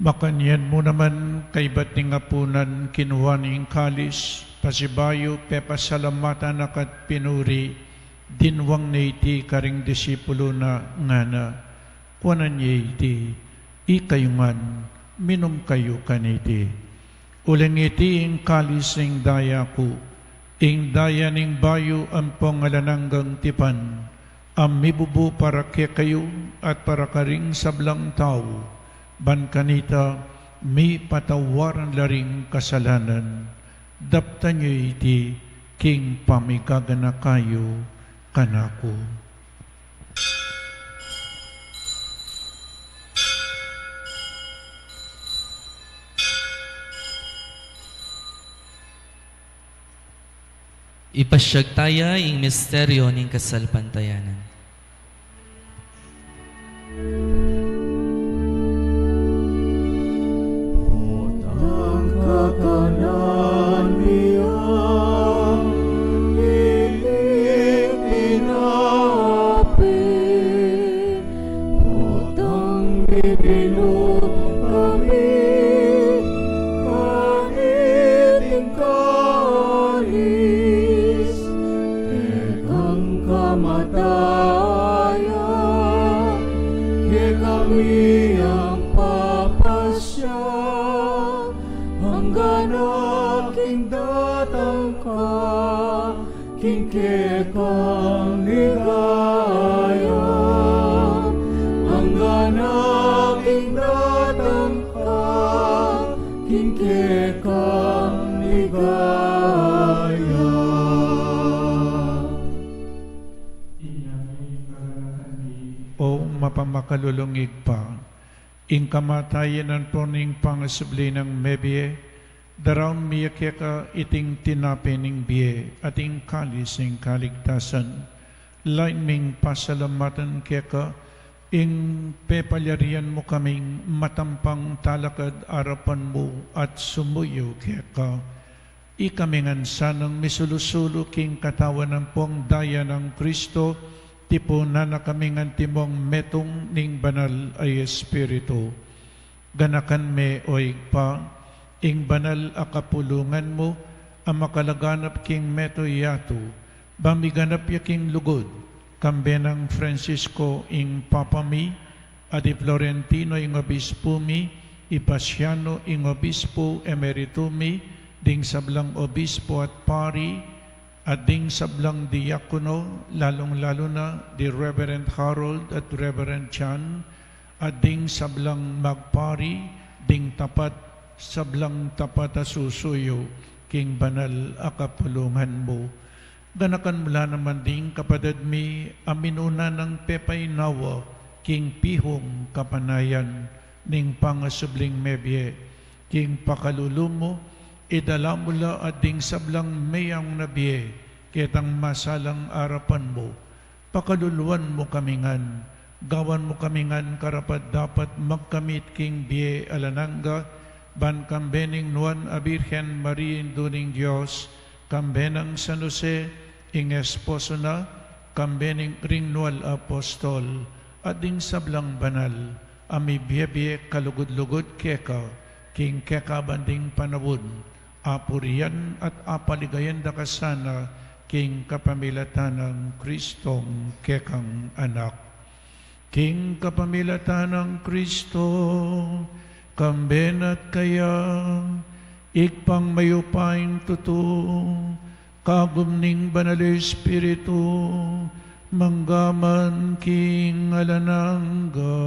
Makanyan mu naman, kaybat ning apunan, kinua ne ing kalis, pasibayu pepasalamatan na ka't pinuri, dinwang ne iti karing disipulu na, ngana: Kuanan ye iti, ikayu ngan, minum kayu kaniti. Uling iti ing kalis ning daya ku, ing daya ning bayu ampong alang anggang tipan, a mibubu para kekayu at para karing sablang tau, ban kanita mipatawaran la ring kasalanan. Daptan yu iti king pamigaganaka yu kanaku. Ipasyag taya ing misteryo ning kasalpantayanan. Potang kakanan mi a iling pinapi, potang bibinut kami kaniting kalis, kekang kamatayan, kekami yang papasya, anggang king datang ka, king kekang ligaya. Anggang king datang ka, king kekang ligaya. O mapamakalulung Ibpa, ing kamatayan ampon ing pangasubli nang mebie, daraun mi ya keka iting tinape ning bie at ing kalis ning kaligtasan. Lain ming pasalamatan keka ing pepalyarian mu kaming matampang talakad arapan mu at sumuyu keka. Ikami ngan sanang misulu-sulu king katawan ampong daya nang Kristo, tipunan na kaming antimong metung ning Banal a Espiritu. Ganakan me, o Ibpa, ing banal a kapulungan mu a makalaganap king meto yatu, ba miganap ya king lugud, kambe nang Francisco ing Papa mi, at i Florentino ing Obispu mi, i Paciano ing Obispu Emeritu mi, ding sablang obispu at pari, at ding sablang diakono, lalung-lalu na di Reverend Harold at Reverend John, at ding sablang magpari, ding tapat, sablang tapat a susuyu king banal a kapulungan mu. Ganakan mu la naman ding kapatad mi a minuna nang pepaynawa king pihung kapanayan ning pangasubling mebie, king pakalulu mu, idala mu la at ding sablang meyang na bie ketang masalang arapan mu. Pakaluluan mu kami ngan, gawan mu kami ngan karapat-dapat magkamit king bie alang angga, ban kambe ning Nuan a Birhen Maria Indu ning Dios, kambe nang San Jose ing esposo na, kambe ning ring nual a apostol, at ding sablang banal a mibie-bie kalugud-lugud keka king kekaban ding panaun, apurian at apaligayan da ka sana king kapamilatan nang Kristong kekang Anak. King kapamilatan nang Kristo, kambe na at kaya, Ibpang mayupayang tutu, kagum ning Banal a Espiritu, mangga man king alang angga.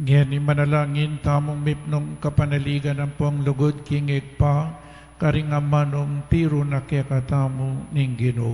Ngeni manalangin tamung mipnung kapanaligan ampong lugud king Ibpa, karing amanung tiru na kekatamu ning Ginu.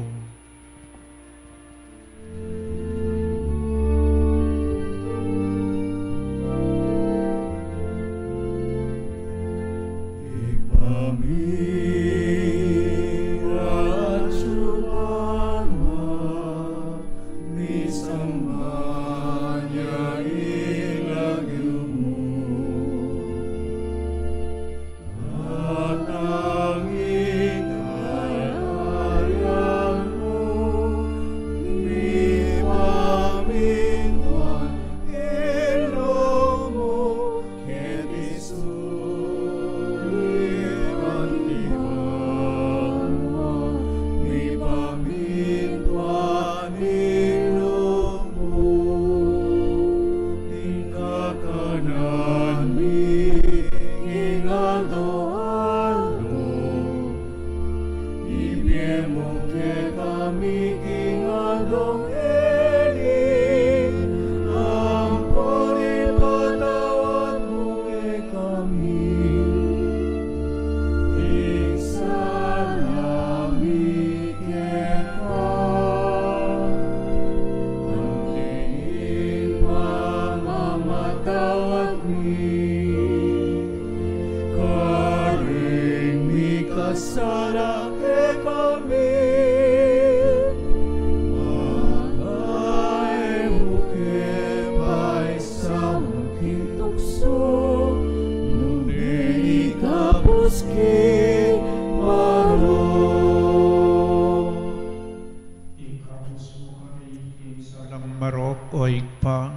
O Ibpa,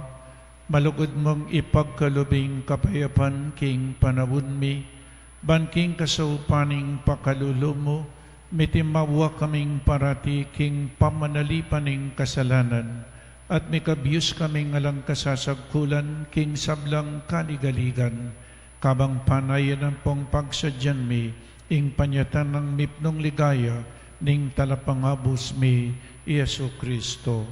malugud mung ipagkalub ing kapayapan king panaun mi, ban king kasaupan ning pakalulu mu, mitimawa kaming parati king pamanalipan ning kasalanan, at mikabius kaming alang kasasagkulan king sablang kaligaligan, kabang panayan ampong pagsadyan mi ing panyatang mipnung ligaya ning Talapangabus mi, i Jesucristo.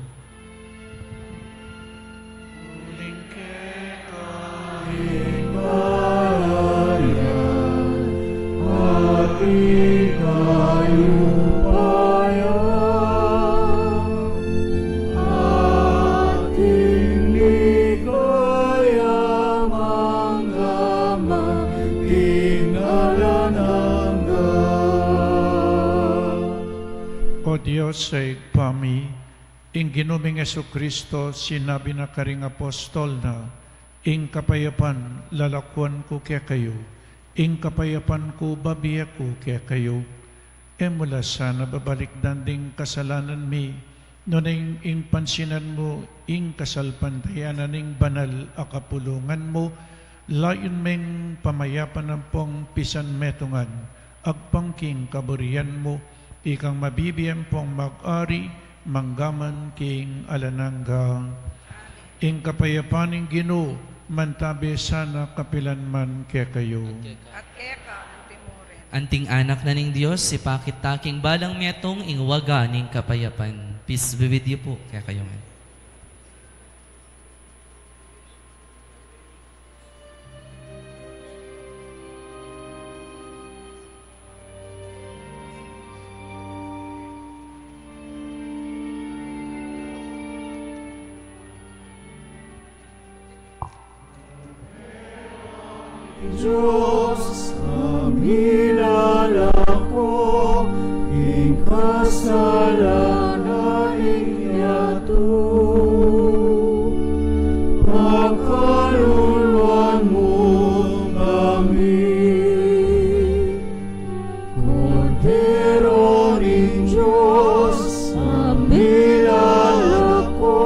Uling keka ing kayarian, at ing kayupayan, at ing ligaya mangga man king alang angga. O Dios a Ibpa mi, ing Ginu ming Jesucristo sinabi na karing apostol na, "Ing kapayapan lalakuan ku kekayu, ing kapayapan ku bibie ku kekayu." E mu la sana babalikdan ding kasalanan mi, nune ing pansinan mu ing kasalpantayanan ning banal a kapulungan mu, layun meng pamayapan ampong pisanmetungan agpang king kaburian mu, ikang mabibie ampong mag-ari mangga man king alang angga. Ing kapayapan ning Ginu mantabi sana kapilan man kekayu. At keka antimurin. Anting anak na ning Dios, ipakit ta king balang metung ing waga ning kapayapan. Peace be with you po, kekayu man. Dios, a milalako king kasalanan ning yatu, pakaluluan mu kami. Kordero ning Dios, a milalako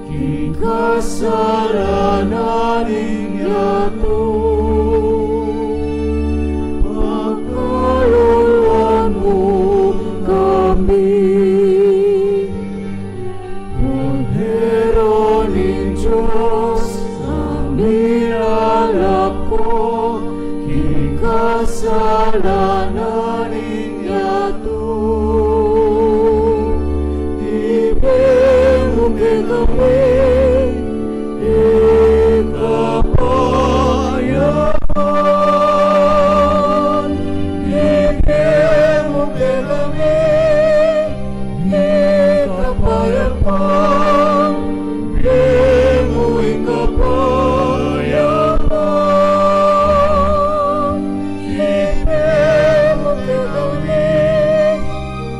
king kasalanan ning yatu, pakaluluan mu kami. Kordero ning Dios, a milalako king kasalanan ning yatu, ibie mu kekami ing kapayapan. Ibie mu kekami ing kapayapan. Ibie mu ing kapayapan. Ibie mu kekami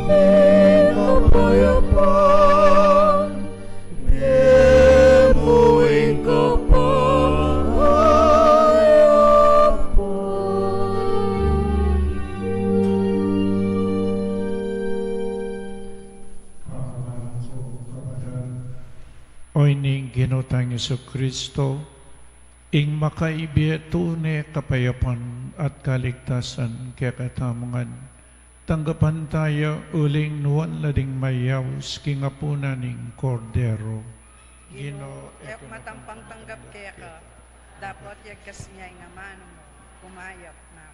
ing kapayapan. Ibie mu ing kapayapan. O ini ing Ginu tang Jesucristo, ing makaibie tune kapayapan at kaligtasan kekatamu ngan. Tanggapan ta ya uling nuan la ding mayaus king apunan ning Kordero. Ginu, e ku matampang tanggap keka, dapot yagkas mu ing amanu mu, kumayap na.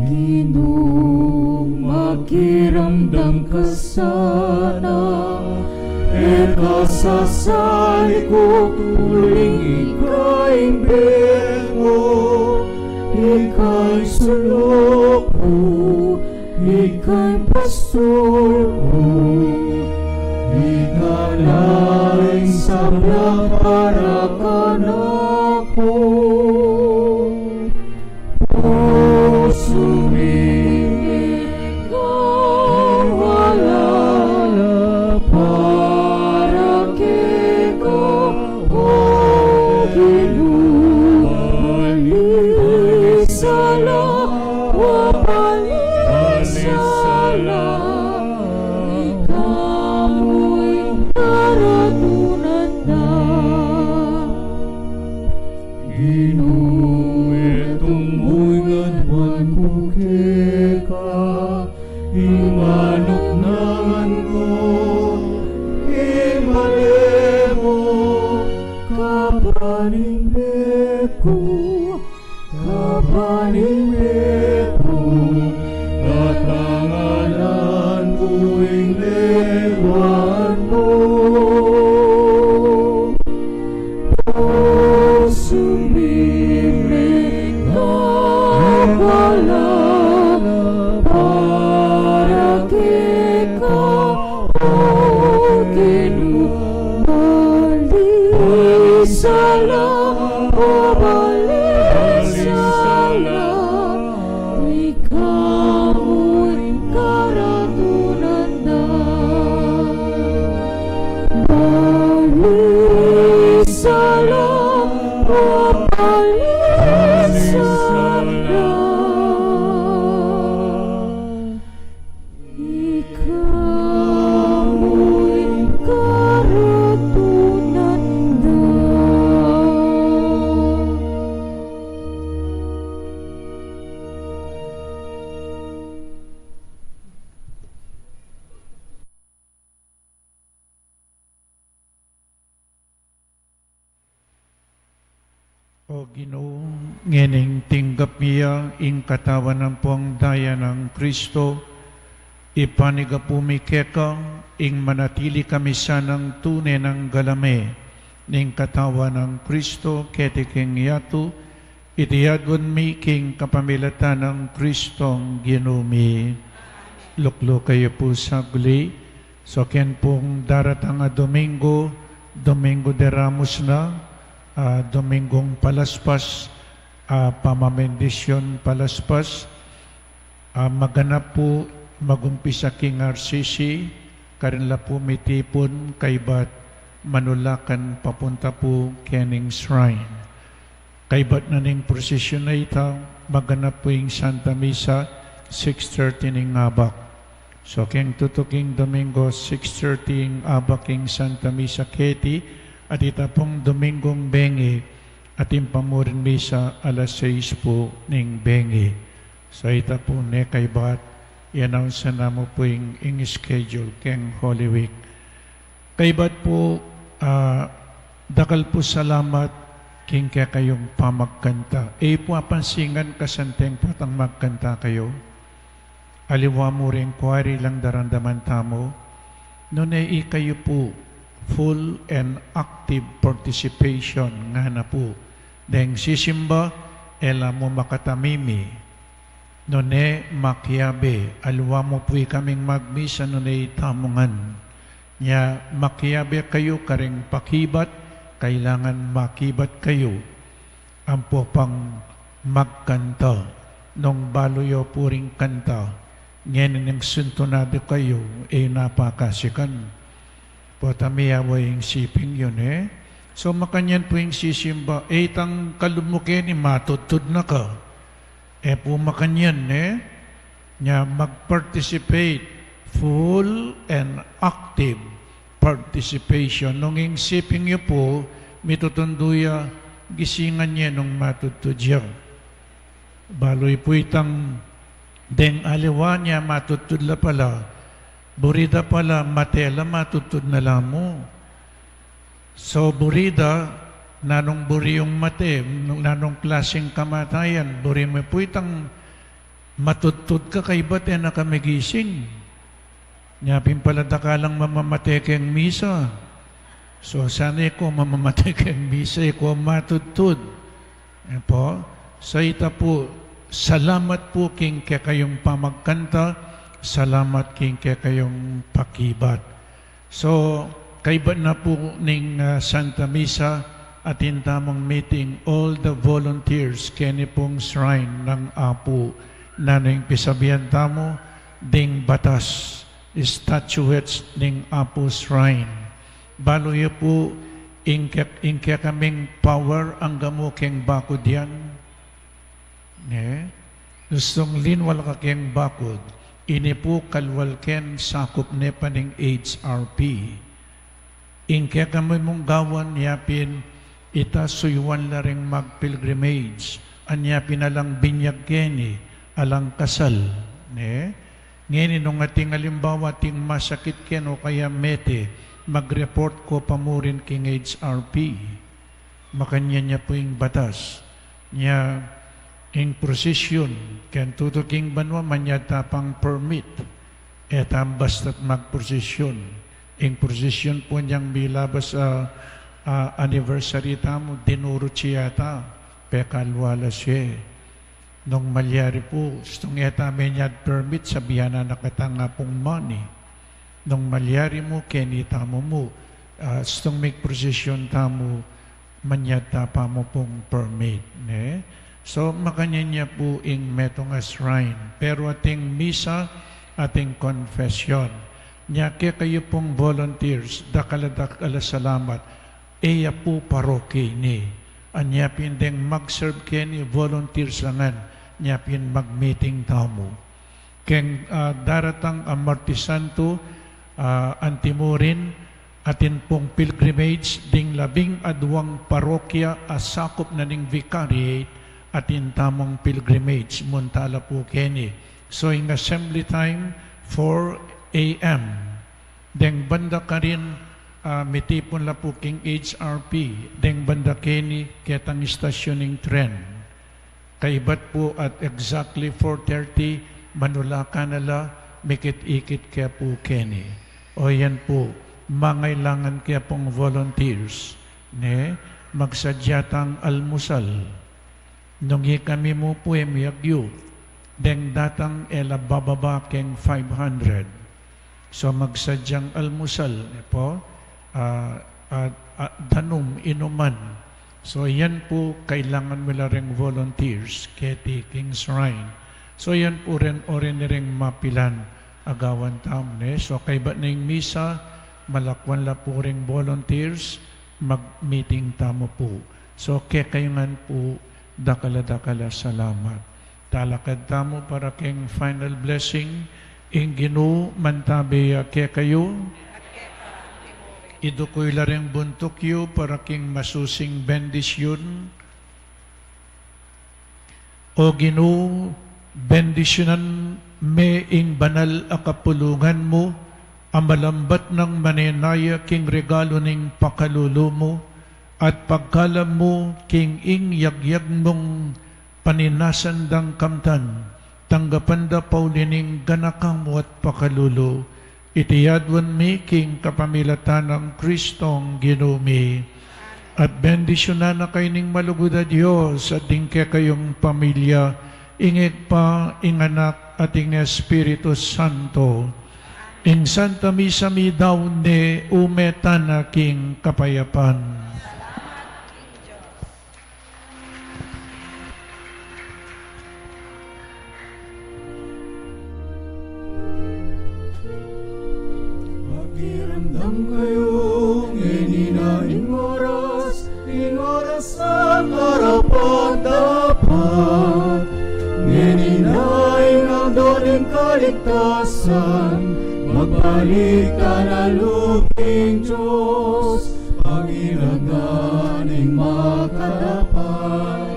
Ginu, makiramdam ka sana, e ka sasaliku uling ika ing bie ku, ika ing suluk ku, ika ing pastul ku, ika na ing sabla para kanaku. Pusu mi mekawala la para keka, o Ginu, balisa la, o balisa la, ika mu ing karatunan da. Ginu, e tumuygan man ku keka, ing manuknangan ku, ing bale mu, kabang ing bie ku, kabang ing bie ku, datanganan ku ing lelwan mu. Pusu mi mekawala para keka, o Ginu, balisa la, o balisa la, ika mu ing karatunan da. Balisa la, o balisa la, ika mu ing karatunan da. O Ginu, ngening tinggap mi ya ing katawan ampong daya nang Kristo, ipanyawad mi keka ing manatili kami sanang tune nang galame ning katawan nang Kristo keti king yatu, iti aduan mi king kapamilatan nang Kristong Ginu mi. Lukluk kayu pu saglit. So, ken pung daratang a Domingo, Domingo de Ramos na, a, Domingong Palaspas, a, pamamendisyon Palaspas, a, maganap pu, magumpisa king R C C, karin la pu mitipun, kaybat manulakan papunta pu kening shrine. Kaybat na ning prosesyon a ita, maganap pu ing Santa Misa, six thirty ning abak. So, keng tutuking Domingo, six thirty ing abak ing Santa Misa keti, at ita pung Domingong bengi, atin pa murin misa alas sais pu ning bengi. So, ita pu ne kaybat, i-announce na mu pu ing, ing schedule keng Holy Week. Kaybat pu, a, dakal pu salamat king kekayung pamagkanta. E pu apansingan kasanteng potang magkanta kayu. Aliwa mu ring choir, ilang daramdaman tamu. Nune ikayu pu, full and active participation ngana pu. Deng sisimba, e la mu makatamimi. Nune makiabe, aliwa mu pu ikaming magmisa nune itamu ngan. Nya makiabe kayu karing pakibat, kailangan makibat kayu. Ampo pang magkanta, nung balu yu pu ring kanta, ngeni nung sintunadu kayu, e yu na pakasikan. Potang miyawa ing siping yu, e. So, makanyan pu ing sisimba, e itang kalub mu keni matudtud na ka. E pu makanyan, e. Nya mag-participate, full and active participation. Nung ing siping yu pu, mitutundu ya, gisingan ye nung matudtud ya. Balu yu pu itang deng aliwa nya matudtud la pala, buri da pala, mate la, matudtud na la mu. So, buri da, nanung buri yung mate, nanung klaseng kamatayan, buri mu pu itang Matudtud ka kaybat e na ka migising. Nya pin pala dakal lang mamamate keng misa. So sana ikaw mamamate keng misa, ikaw matudtud. E pu? So ita pu, salamat pu king kekayung pamagkanta, salamat king kekayung pakibat. So kaybat na pu ning, ah, Santa Misa, atin tamung meeting, all the volunteers keni pung shrine nang Apu, nanu ing pisabian tamu, ding batas, statues ning Apu shrine. Balu yu pu ing ke-, ing kekaming power angga mu keng bakud yan. Ne? Gustung linwal ka keng bakud. Ini pu kalwal ken sakup ne pa ning H R P. Ing kekami mung gawan yapin ita suyuan la ring mag-pilgrimage. Anya pin alang binyag keni, alang kasal. Ne? Ngeni nung ating alimbawa ating masakit ken o kaya mete, mag-report ko pa mu rin king H R P. Makanyan ya pu ing batas. Nya, ing prosesyon, ken tutu king banua, manyad ta pang permit. E ta basta't magprosesyon. Ing prosesyon pu nyang milabas a, a, anniversary tamu, dinurut ya ta, pekalwa la sie. Nung malyari pu, stung e ta menyad permit, sabian na na katang Apung Mani. Nung malyari mu, keni tamu mu, ah, stung mig prosesyon tamu, manyad ta pa mu pung permit, ne? So, makanyan ya pu ing metung a shrine. Pero ating misa, ating confession. Nya kekayu pung volunteers, dakal a dakal a salamat. E ya pu paroki ini. Anya pin deng mag-serve keni volunteers la ngan, nya pin mag-meeting tamu. Keng, ah, daratang a Martes Santo, ah, antimurin, atin pung pilgrimage ding labing aduang parokya a sakup na ning vicariate, atin tamung pilgrimage, munta la pu keni. So, ing assembly time, four A M. Deng banda karin, ah, mitipun la pu king H R P, deng banda keni ketang istasyon ning tren. Kaybat pu at exactly four thirty, manulakan na la, mikit-ikit ke pu keni. O yan pu, mangailangan ke pung volunteers, ne? Magsadya tang almusal. Nung ikami mu pu e miyagyu, deng datang e la bababa keng five hundred. So magsadyang almusal, ne pu, ah, ah, ah, danum, inuman. So yan pu, kailangan mi la ring volunteers keti king shrine. So yan pu rin, o rin ring mapilan a gawan tamu, ne? So kaybat na ing misa, malakwan la pu ring volunteers, mag-meeting tamu pu. So kekayu ngan pu, dakal a dakal a salamat. Talakad tamu para king final blessing. Ing Ginu mantabe ya kekayu. Idukuy la ring buntuk yu para king masusing bendisyun. O Ginu, bendisyunan me ing banal a kapulungan mu, a malambat nang manenaya king regalu ning pakalulu mu, at pagkalam mu king ing yagyag mung paninasan dang kamtan, tanggapan da pauli ning ganaka mu at pakalulu, iti aduan mi king kapamilatan nang Kristong Ginu mi. At bendisyunan na kayu ning malugud a Dios, at ding kekayung pamilya, ing Ibpa, ing Anak, at ing Espiritu Santo. Ing Santa Misa midaun ne, ume tana king kapayapan. Pakiramdam kayu, ngeni na ing oras, ing oras a karapat-dapat. Ngeni na ing aldo ning kaligtasan, magbalik tana lub king Dios. Pangiradan ing makarapat,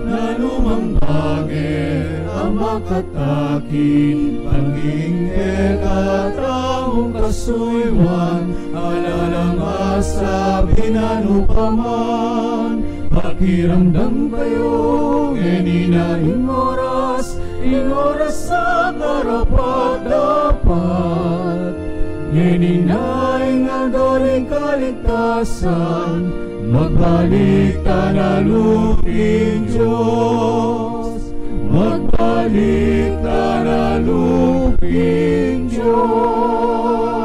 nanumang bage a makatakit, maging kekatamung kasuyuan, ala lang asabi nanu pa man. Pakiramdam kayu, ngeni na ing oras, ing oras a karapat-dapat, ngeni na ing aldo ning kaligtasan, magbalik tana lupin Dios, magbalik tana lupin Dios.